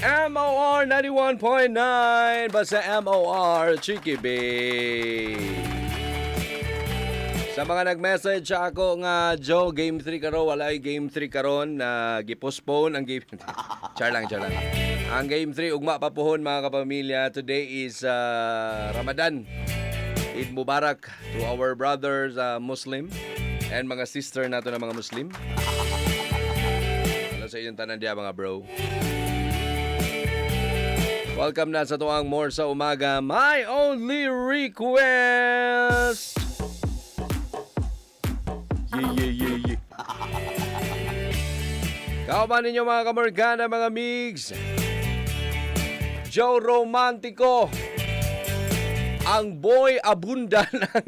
MOR 91.9. Basta MOR, Chiki Bay. Sa mga nag-message ako nga Joe, game 3 karon, walay game 3 karon na gipostpone ang game. Char lang, char lang. Ang game 3 ugma pa puhon, mga kapamilya. Today is Ramadan. Eid Mubarak to our brothers Muslim and mga sister nato na mga Muslim. Hello sa inyong tanan diya, mga bro. Welcome na sa tuang More sa Umaga. My only request. Yeah. Kauban ninyo, mga kamorgana, mga migs. Joe Romantico. Ang boy abunda ng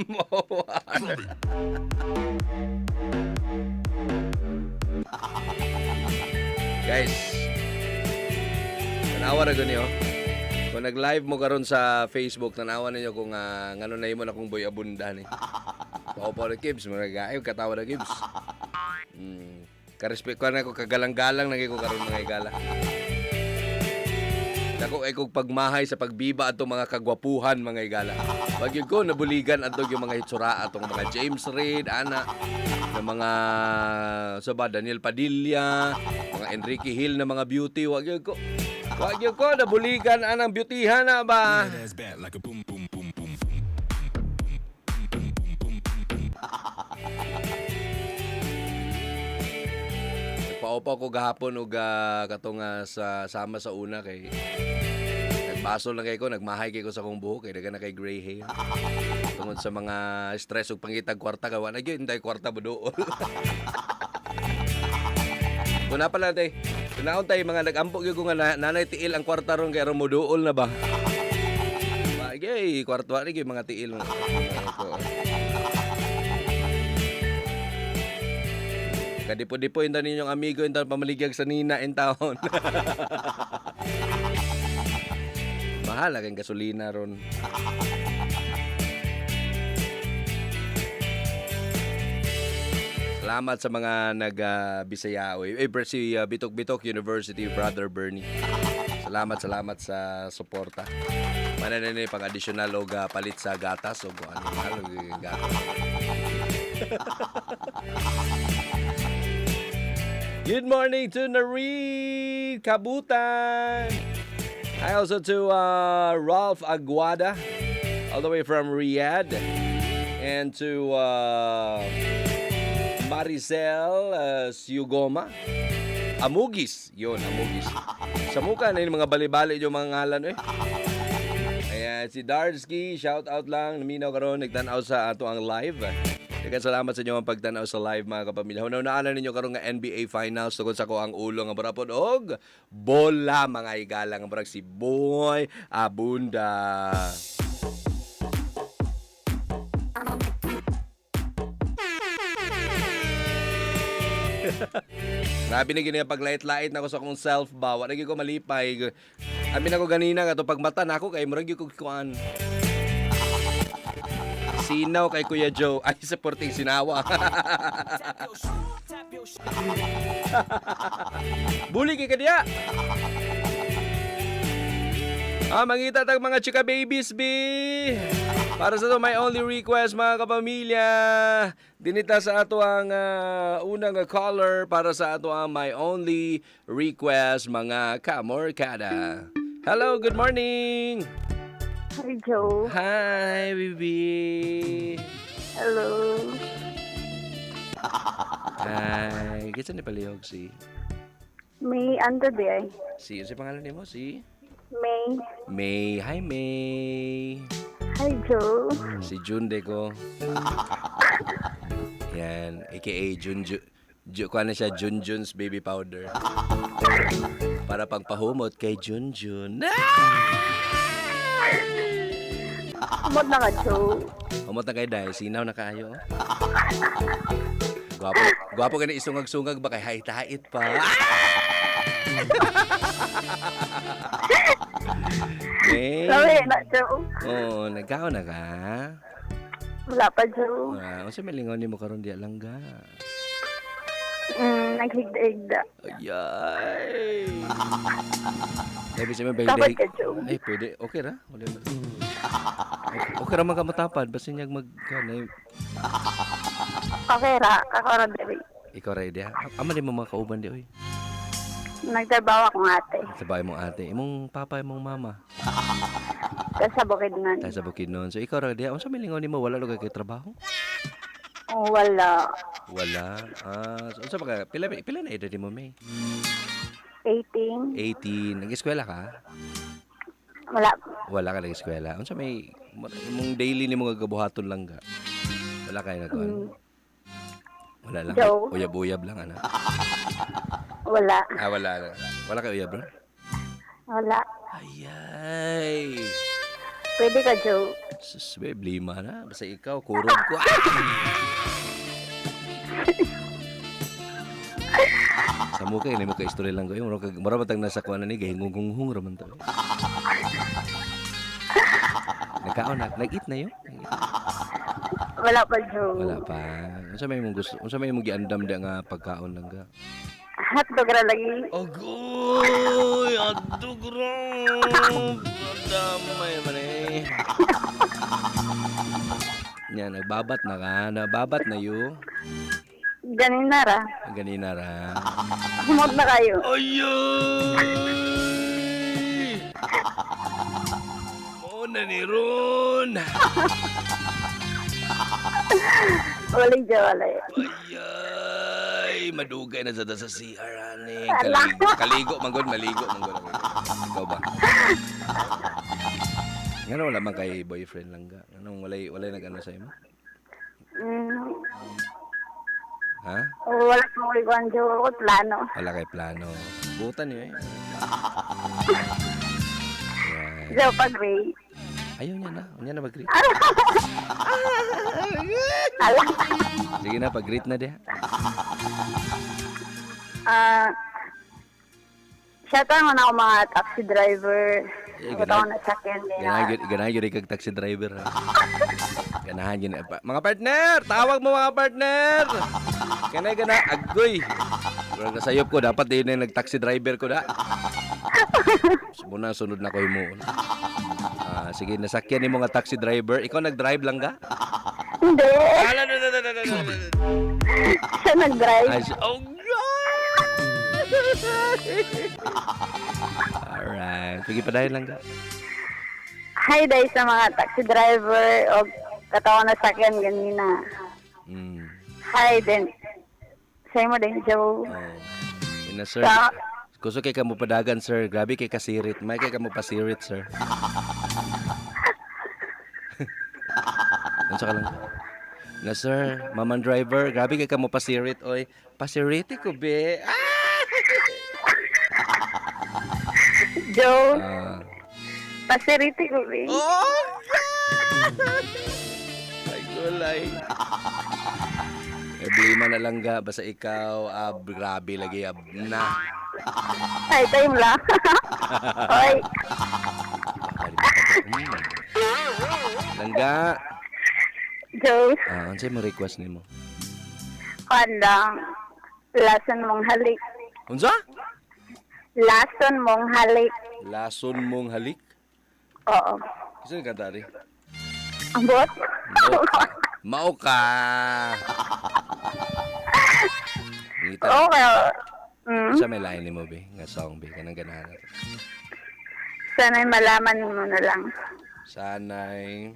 MOR. Guys, tanawa na ganyo. Kung nag-live mo karon sa Facebook, tanawa ninyo kung ngano na na akong boy abunda ni. Pao na Gibbs, mga gayo, katawa na Gibbs. Karespect ko na ko, kagalang-galang na ko karon, mga igala. Dako ay kog pagmahay sa pagbiba atong mga kagwapuhan, mga igala. Pag yun ko nabuligan adto yung mga hitsura atong mga James Reid ana ng mga sa ba Daniel Padilla, mga Enrique Hill na mga beauty, wag yun ko. Wag yun ko nabuligan anang beautyhan na ba. That ass back like a boom, boom, boom, boom. Boom, boom, boom. Nagpaupaw ko gahapon og katong sa sama sa una kay nagbasol na kay ko, nagmahay kay ko sa akong buhok kay daghan na kay gray hair. Tungod sa mga stress ug pangitag kwarta kay wa na gyud inday kwarta buduol. Kung na pala tay, tunaon tay mga nag-ampo gyud ko nga nanay tiil ang kwarta ron kay aron moduol na ba. Bagay, kwarta ni gyud mga tiil. Kadipo-dipo inta ninyong amigo inta pamaligyag sa nina in taon. Mahal ang gasolina ron. Salamat sa mga nag-Bisaya. Eh, si Bitok Bitok University, Brother Bernie. Salamat, salamat sa suporta. Mana na ni pang additional og palit sa gatas o kung ano mahal og gatas. Good morning to Narid Kabutan. Hi also to Ralph Aguada, all the way from Riyadh. And to Maricel Siugoma. Amugis. Yun, Amugis. Sa mukha na yung mga bali-bali yung mga ngalan eh. Ayan, si Darsky, shout out lang. Naminaw karon, nagtanaw sa ato ang live. Daghang salamat sa inyo ang pagtanaw sa live, mga kapamilya. Hunahunaan ninyo karon nga NBA Finals tungkol sa ko ang ulo nga barapod og bola, mga igala, nga barag si Boy Abunda. Grabe na gini ang paglait-lait na ko sa akong self ba. Wa na gyud ko malipay. Amin ako ganina nga to pagmata nako kay murag gyud ko kuan. Sinaw kay Kuya Joe. Ay, supporting sinawa. Buli kay kadiya. Ah, mangita tag mga chika babies bi. Para sa to my only request, mga kapamilya. Dinita sa ato ang unang caller para sa ato ang my only request, mga kamorkada. Hello, good morning. Hi, Joe. Hi, baby. Hello. Hi. Kinsa ni palihog si? May ando di ay. Si, ano pangalan nimo? Si May. May. Hi, May. Hi, Joe. Si June de ko. Yan, aka Jun Jun. Ju, kuha na siya, Jun Jun's baby powder. Para pagpahumot kay Jun Jun. Ah! Humot na ka, Joe. Humot na kay Day, sinaw na kaayo. Oh. Gwapo, gwapo ka na isungag-sungag ba kay hait-hait pa. Eh. Sorry na, Joe. Oh, nagkaon na ka? Wala pa, Joe. Ah, unsa may lingon nimo karon diya lang ga? Naghigda-higda. Ayay. Sabi siya may Tapad ka, Joe. Ay, pwede. Okay ra. Wala na. Okay ra man ka matapad. Basta niyag mag... Kanay, Okay ra. Ako ra diri. ikaw ra idea. Ama din mo mga kauban di, oy. Nagtrabaho akong ate. Sa bahay mong ate. Imong papa, imong mama. Tas sa Bukidnon. Tayo sa Bukidnon. So, ikaw ra idea. Unsa may lingaw nimo? Wala lugar kay trabaho? Oh, wala. Wala. Ah, so, unsa ba ka? Pila na edad nimo, May? 18. 18. Nag-eskwela ka? Wala. Wala ka nag-eskwela. Unsa may imong daily nimo nga gabuhaton lang ka? Wala kay nagkuan? Wala lang. Joe. Uyab-uyab lang ana. Wala. Ah, wala. Wala kay uyab, bro? Wala. Ayay. Pwede ka, Joe. Sus, babe, lima na. Basta ikaw, kurog ko. Ah! Sa mukha, hindi mo ka istorya lang ko. Mura, mura matang nasa kuha na ni, gahingong-hunghong raman to. Nagkaon na, nag-eat na yun. Wala pa, Joe. Wala pa. Unsa may mong gusto, unsa may mong giandam da nga pagkaon lang ka? Hotdog ra lagi. Agoy! Hotdog ra! Damay man eh. Nya, nagbabat na ka. Nababat na yu. Ganin na ra. Ganina ra. Humod na kayo. Ayoy! Muna ni Ron! Wala, Joe. Wala. Ayay! Madugay na sa CR, ani. Kaligo, kaligo, manggod, maligo, manggod. Ikaw ba? Ngano wala man kay boyfriend lang ka? Anong walay walay nag-ano sa imo? Ha? Wala pa ko ikuan, Joe. Wala ko plano. Wala kay plano. Butan niyo eh. Ayan. Joe, pag-ray. Ayaw niya na. Ayaw niya na mag-greet. Ala. Sige na, pag-greet na diha. Ah, shout out na ako mga taxi driver. Eh, Ako ganay- na sakyan nila. Ganahan gyud kag taxi driver ha. Ganahan gyud. Mga partner, tawag mo mga partner. Kanay gana agoy. Murag nasayop ko dapat di na nag-taxi driver ko da. Muna sunod na ko mo. Ah, sige, nasakyan nimo nga taxi driver. Ikaw nag-drive lang ka? Hindi. Ala, no, no, no, no, no, no. Siya nag-drive. Ay, oh God! Alright. Sige, padayon lang ka. Hi, day sa mga taxi driver o katawan na sakyan ganina. Hi din. Sa'yo mo din, Joe. Oh. Yun na, sir. Sa- Gusto kay ka mo padagan, sir. Grabe kay kasirit. May kay ka mo pasirit, sir. Unsa ka lang? Na sir, maman driver, grabe kay ka mo pasirit oy. Pasiriti ko be. Ah! Joe, Ah. pasiriti ko, be. Oh! Ay, gulay. Problema na lang ga, basta ikaw, ah, grabe lagi, ab, na. Ay, time lang. Oy, Langga, Joe, ah, unsay mo request nimo? kuan lang. Lason mong halik. Unsa? Lason mong halik. Lason mong halik? Oo. Kasi kanta ri. Ambot? Mao ka. Mao ka. Ngita. Okay. Unsa may lain nimo be nga song be kanang ganahan nato. Sana'y malaman mo na lang. Sana'y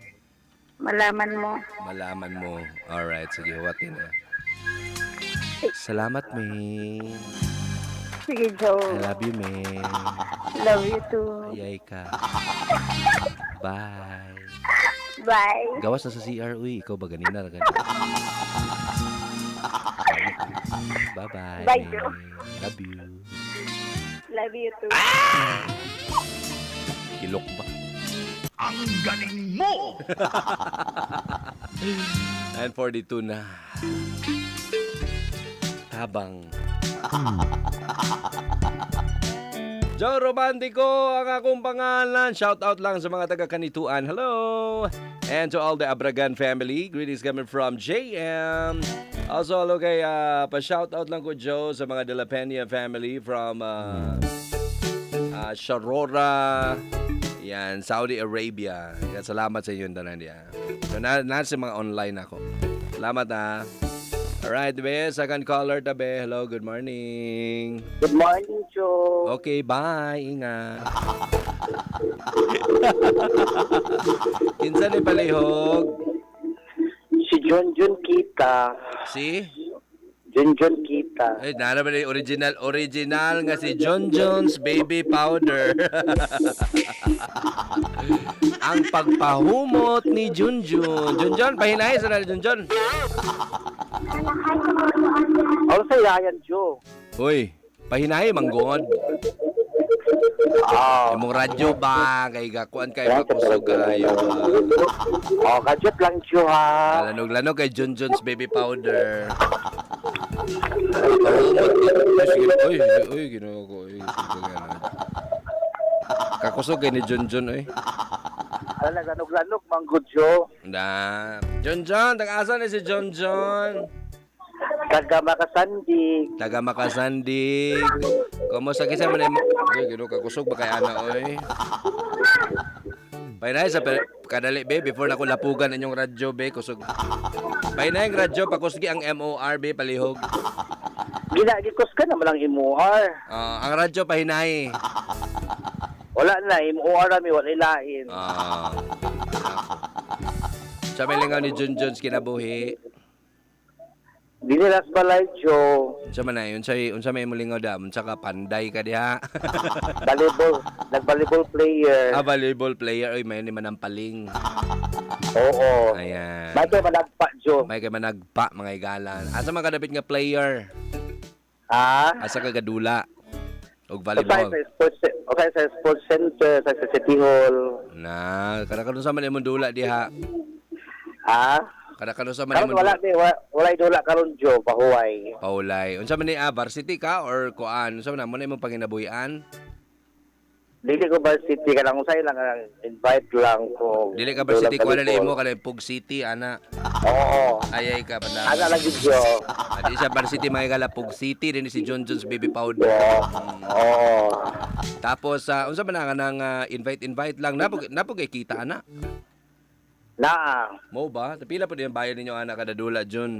Malaman mo. malaman mo. Alright, sige, huwatin na. Salamat, May. Sige, Joe. I love you, May. Love you too. Ayay ka. Bye. Bye. Gawas na sa CR, uy. Ikaw ba ganina? Ganina. Bye-bye. Bye, Joe. Love you. Love you too. Ilok ba? Ang galing mo! 9:42 na. Tabang. Joe Romantico ang akong pangalan. Shout out lang sa mga taga Canitoan. Hello! And to all the Abragan family, greetings coming from JM. Also, hello kay, pa-shout out lang ko, Joe, sa mga De La Peña family from Sharora, yan, Saudi Arabia. Yan, salamat sa inyo tanan diya. So, na sa mga online ako. Salamat ah. Alright, be, second caller tabi. Hello, good morning. Good morning, Joe. Okay, bye. Ingat. Kinsa ni palihog? Si John John Kita. Si? John John Kita. Eh, nara ba ni original original nga si John Jones Baby Powder. Ang pagpahumot ni Junjun. Junjun, pahinay sa na Junjun. Ano sa ilayan, Joe? Uy, pahinay manggod. Imong radyo ba kay gakuan kay makusog kayo. Oh, kadyot lang, Joe, ha? Lanog-lanog kay John Jones Baby Powder. Pahumot ni. Ay, sige. Uy, uy, ginoo ko. Uy, sige, ano. Kakusog kay ni Junjun, uy. Ala, lanog-lanog, manggod, Joe. Na. John John, taga-asa ni si John John? Taga Makasandig. Taga Makasandig. Kumusta kisa man imo? Uy, ginoo, kakusog ba kay ana oy? Pahinay sa kadali be before na ko lapugan inyong radyo be kusog. Pahinay ang radyo pakusgi ang MOR be palihog. Ginagikos ka naman ang MOR. Ah, ang radyo pahinay. Wala na, MOR rami, wala ilain. Ah. Sa may lingaw ni Jun Jones kinabuhi. Dinilas balay, Joe. Unsa man ay unsa may imong lingaw da? Unsa ka panday ka diha? Volleyball, nag-volleyball player. Ah, volleyball player oy, may ni manampaling. Oo. Ayan. Bakit managpa, Joe? May kay managpa mga igalan. Asa man kadapit nga player? Ha? Asa ka gadula? Og Usahay volleyball. sa sports, usahay sa sports center, sa City Hall. Na, kada kanunsa man imong dula diha. Ha? Kada kanunsa man Karon imong wala dula. di, wala, wala dula karon Joe, pahuway. Paulay. Unsa man ni varsity ka or kuan? Unsa man mo na imong panginabuhian? Dili ko varsity kanang usay lang ang invite lang ko. Dili ka varsity kuan na imo kanang Pug City ana. Oo. Ayay ka Ana pala. lang gyud Joe. Adi siya varsity mga igala Pug City din si John Jones Baby Powder. Oo. Oo. Tapos unsa man ang kanang invite invite lang napog napog kay kita ana. Naa. Mo ba? Pila po din bayad ninyo ana kada dula Jun?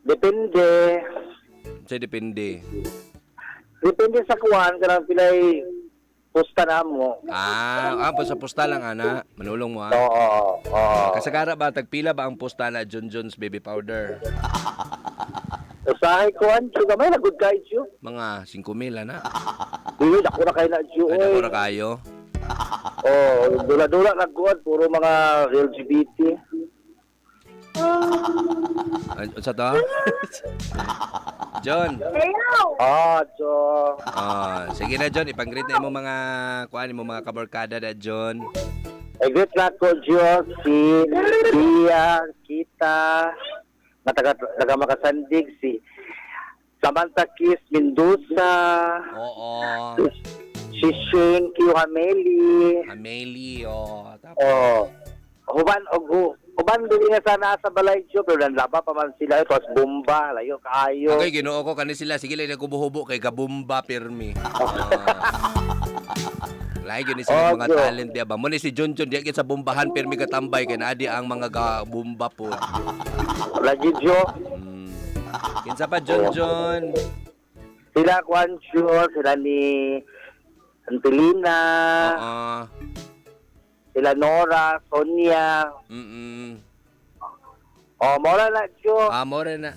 Depende. Sa depende. Depende sa kuan kanang pilay pusta na mo. Ah, sa pusta lang ana. Manulong mo ah. Oo. Oo. Kasagara ba tagpila ba ang pusta na John Jones Baby Powder? Usahay kuan Joe, gamay na good kay Joe. Mga 5,000 ana. Dili dako na kay na Joe. Ay Oy. dako ra kayo. Oh, dula-dula na kuan puro mga LGBT. Unsa to? John. Hello! Ah, Joe. Ah, sige na John, ipang-greet na imong mga kuan imong mga kabarkada da John. Ay, great na ko, Diyos, si Pia, Kita, nga taga Makasandig, si Samantha Kiss Mendoza, Oo. si Shane Q. Hameli, Amelie, oh. Tapos, oh, huban, og huban dili nga sana sa balay, Diyo, pero nanlaba pa man sila, tapos bomba, layo kaayo. Okay, Ginoo ko kani sila sige lang nagkubuhubo kay gabumba pirmi. Ah. Lahi gyud ni sila Oh, mga Diyo. talent diya ba. Mo ni si John John diya gyud sa bombahan pirmi katambay kay naadi ang mga gabumba po. Lagi, Diyo, Kinsa pa John John? sila Kwan Diyo, sila ni Antelina, Oo. sila Nora, Sonia, oh, mora na, Diyo. Ah, mo rin na.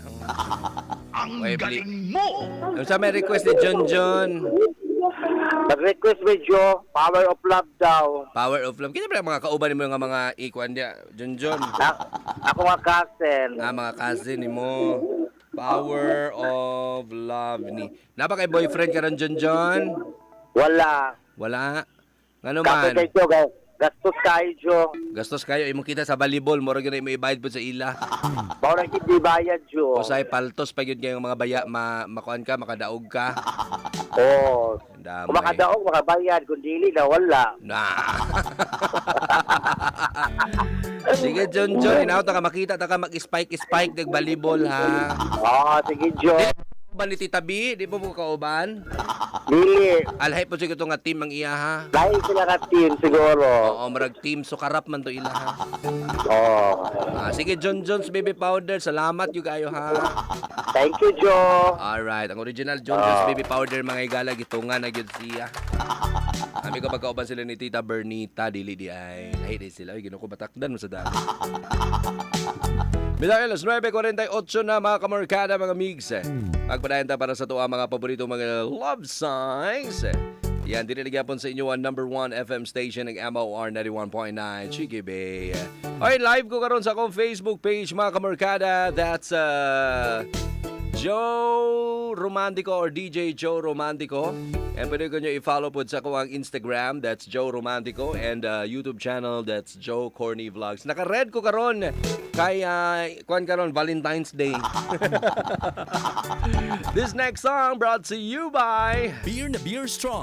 Ang Oy, galing mo! Unsa may request ni John John? Nag-request medyo, Power of Love daw. Power of Love. Kinsa ba ang mga kauban nimo nga mga ikuan diya, John John? Ako nga cousin. Ah, mga cousin nimo. Power of Love ni. Napa kay boyfriend karon John John? Wala. Wala. Ngano Kapoy man? kay Joe, Gastos kayo, Jo. Gastos kayo imong kita sa volleyball, mura gyud na imo ibayad pud sa ila. Mao ra gid bayad, Jo. Usay paltos pa gyud kayong mga baya ma makuan ka, makadaog ka. Oh. Damay. Kung makadaog, makabayad. Kung dili na, wala. Na. Sige, John John, inaw ta ka makita ta ka mag-spike spike nag volleyball ha. Oh, sige, Jo. Ba ni Tita B, di po mo kauban? Dili. Alhay po siguro nga team ang iya ha. Lahi sila ka team siguro. Oo, murag team sukarap man to ila ha. Oh. Ah, sige, John John's Baby Powder, salamat you kayo ha. Thank you, Joe. Alright, ang original John John's Baby Powder, mga higala, gitungan na gyud siya. Ami ko pagkauban sila ni Tita Bernita, dili di ay. Lahi di sila, ay ginoo ko, batakdan mo sa dami. Bilang alas 9:48 na, mga kamorkada, mga migs. Pagpadayon ta para sa tuwa mga paborito mga love songs. Yan, diniligyan sa inyo ang number one FM station ng MOR 91.9, Chiki Bay. Alright, live ko karon sa akong Facebook page, mga kamorkada. That's Joe Romantico or DJ Joe Romantico. And pwede ko nyo i-follow po sa akong Instagram, that's Joe Romantico, and YouTube channel, that's Joe Corny Vlogs. Naka-red ko karon kay kuan karon Valentine's Day. This next song brought to you by Beer na Beer Strong.